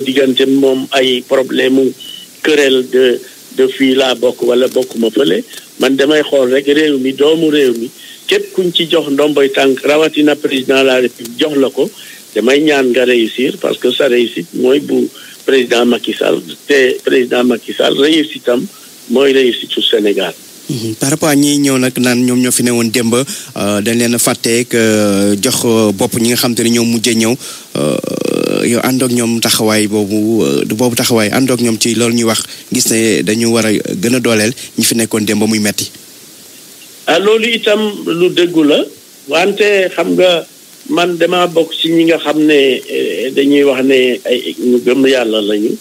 diggante moom ay problème mu querelle de fii laa bokk wala bokkuma fële man damay xool rek réew mi doomu réew mi képp kuñ ci jox ndomboy tànk rawatina président de la république jox la ko damay ñaan nga réussir parce que sa réussite mooy bu président Macky Sall te président Macky Sall réussite am mooy réussite su Sénégal. par rapport à ñi ñëw nag naan ñoom ñoo fi newoon démb dañ leen a fàtteek jox bopp ñi nga xam te ne ñoom mujjee ñëw yow àndoog ñoom taxawaay boobu taxawaay àndoog ñoom ci loolu ñuy wax gis ne dañu war a gën a dooleel ñi fi nekkoon démb muy metti loolu itam lu dëggu la wante xam nga man dama bokk ci ñi nga xam ne dañuy wax ne ay ñu gëm yàlla lañu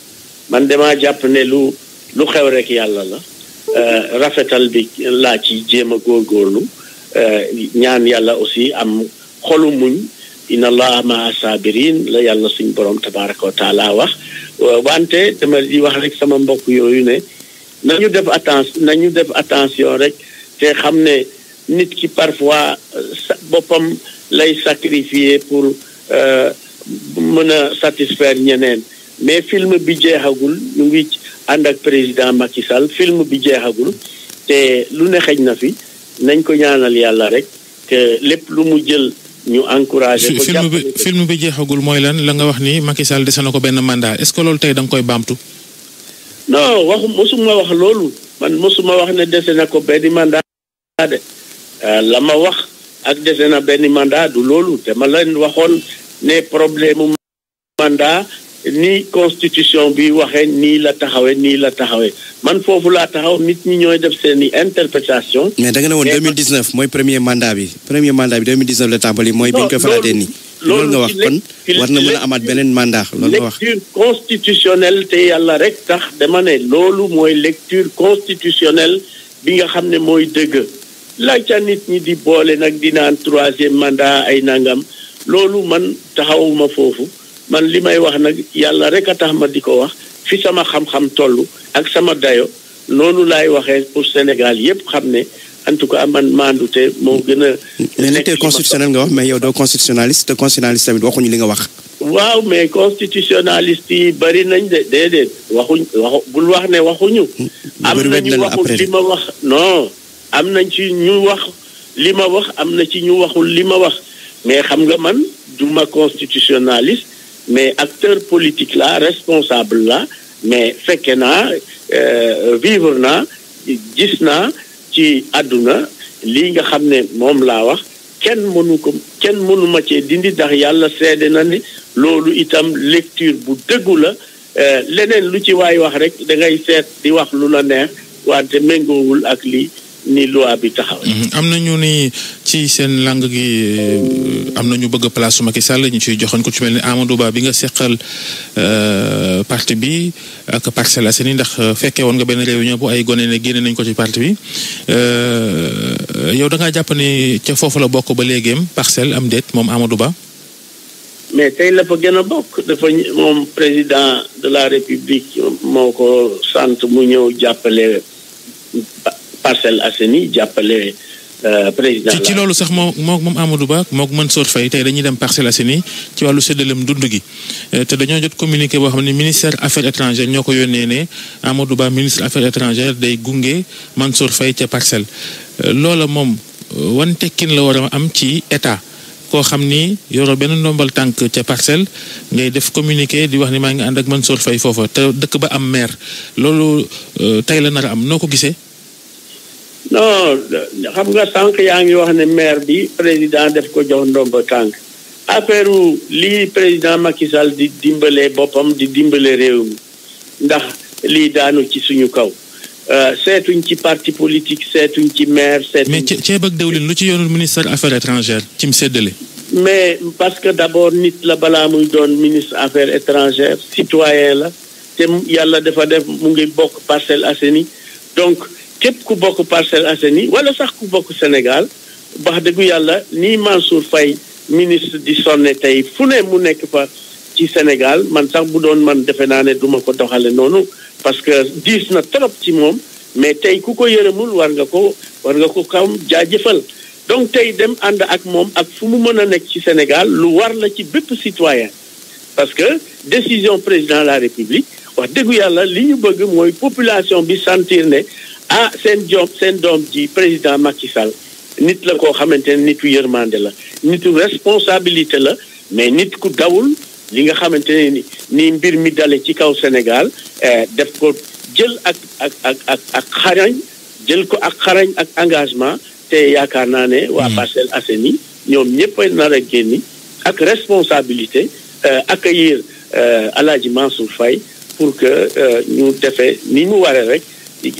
man dama jàpp ne lu xew rek yàlla la rafetal bi laa ci jéem a góorgóorlu ñaan yàlla aussi am xolu muñ inna allaha maa sabirin la yàlla suñ borom tabaraka wa taala wax wante dama di wax rek sama mbokk yooyu ne nañu def attention rek te xam ne nit ki parfois boppam lay sacrifier pour mën a satisfaire ñeneen mais film bi jeexagul ñu ngi ànd ak président Macky Sall film bi jeexagul te lu ne xëj na fi nañ ko ñaanal yàlla rek que lépp lu mu jël ñu encouragé ko film bi jeexagul mooy lan la nga wax ni Macky Sall dese na ko benn mandat est-ce que loolu tey da nga koy baamtu. non mosuma wax loolu man mosuma wax ne dese na ko benn mandat de la ma wax ak dese na benn mandat du loolu te ma leen waxoon ne problème mu mandat ni constitution bi waxee nii la taxawee man foofu laa taxaw nit ñi ñooy def seeni interprétation. mais da nga ne woon 2019 mooy premier mandat bi 2019 la tàmbali mooy bi ñu koy falaatee nii. loolu nga wax kon war na mën a amaat beneen mandat loolu nga wax. lecture constitutionnelle te yàlla rek tax dama ne loolu mooy lecture constitutionnelle bi nga xam ne mooy dëgg la ca nit ñi di boole nag di naan troisième mandat ay nangam loolu man taxawuma foofu. man li may wax nag yàlla rek a tax ma di ko wax fi sama xam-xam toll ak sama dayo noonu laay waxee pour Sénégal yépp xam ne en tout cas man maandute moo gën a. mais lecteur constitutionnel nga wax mais yow doo constitutionnaliste te constitutionnaliste tamit waxuñu li nga wax. waaw mais constitutionnaliste yi bari nañ de déedéet bul wax ne waxuñu. am nañu waxul li ma wax non am nañ ci ñu wax li ma wax am na ci ñu waxul li ma wax mais xam nga man duma constitutionnaliste. mais acteur politique la responsable la mais fekke naa vivre naa gis naa ci àdduna lii nga xam ne moom laa wax kenn mënu ma cee dindi ndax yàlla seede na ni loolu itam lecture bu dëggu la leneen lu ci waay wax rek da ngay seet di wax lu la neex wante méngoowul ak lii ni loi bi taxaw. am na ñu ni ci seen langue gi am na ñu bëgg place su Macky Sall ñu ciy joxoon ko ci mel ni Amadou Ba bi nga seqal parti bi ak Parcelles Assainies ndax fekkee woon nga benn réunion bu ay gone ne génne nañ ko ci parti bi yow da ngaa jàpp ni ca foofu la bokk ba léegim Parcelles am déet moom Amadou Ba. mais tey la fa gën a bokk dafa moom président de la République moo ko sant mu ñëw jàppale Parcelles Assainies jàppale président ci loolu sax moom Amadou Ba moom Mansour Faye tey dañuy dem Parcelles Assainies ci wàllu séddaleem dund gi te dañoo jot communiqué boo xam ne ministère affaires étrangères ñoo ko yónnee ne Amadou Ba ministre affaires étrangères day gunge Mansour Faye ca Parcelles loola moom wan tekkin la war a am ci état koo xam ni yoroo benn ndombal tànk ca Parcelles ngay def communiqué di wax ni maa ngi ànd ak Mansour Faye foofa te dëkk ba am maire loolu tey la nar a am noo ko gisee. non xam nga sànq yaa ngi wax ne maire bi président def ko jox ndomba tànk affaire lii président Macky Sall di dimbale boppam di dimbale réew mi ndax lii daanu ci suñu kaw seetuñ ci parti politique seetuñ ci maire seetuñ. mais ceeb ak dawlin lu ci yoonul ministère affaires étrangères ci mu séddale. mais parce que d'abord nit la balaa muy doon ministre affaires étrangères citoyen la te yàlla dafa def mu ngi bokk Parcelles Assainies donc. képp ku bokk Parcelles Assainies wala sax ku bokk Sénégal wax dëggu yàlla nii Mansour Faye ministre di sonne tey fu ne mu nekk fa ci Sénégal man sax bu doon man defe naa ne duma ko doxale noonu parce que diis na trop ci moom mais tey ku ko yërëmul war nga ko kam jaajëfal donc tey dem ànd ak moom ak fu mu mën a nekk ci Sénégal lu war la ci bépp citoyen parce que décision président de la République wax dëggu yàlla li ñu bëgg mooy population bi sentir ne seen doom ji président Macky Sall nit la koo xamante ne nitu yërmande la nitu responsabilité la mais nit ku dawul li nga xamante ne ni mbir mi dale ci kaw Sénégal def ko jël ak xarañ jël ko ak xarañ ak engagement te yaakaar naa ne waa Parcelles Assainies ñoom ñëpp a nar a génni ak responsabilité accueillir Alaaji Mansour Faye pour que ñu defee ni mu waree rek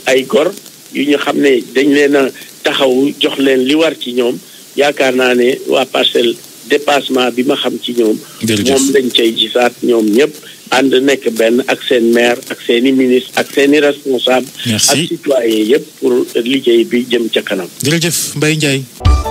ay gor yu ñu xam ne dañ leen a taxaw jox leen li war ci ñoom yaakaar naa ne waa Parcelles dépassement bi ma xam ci ñoom moom lañ cay gisaat ñoom ñëpp ànd nekk benn ak seen maire ak seeni ministre ak seeni responsable ak citoyen yëpp pour liggéey bi jëm ca kanam. jërëjëf Mbaye Ndiaye.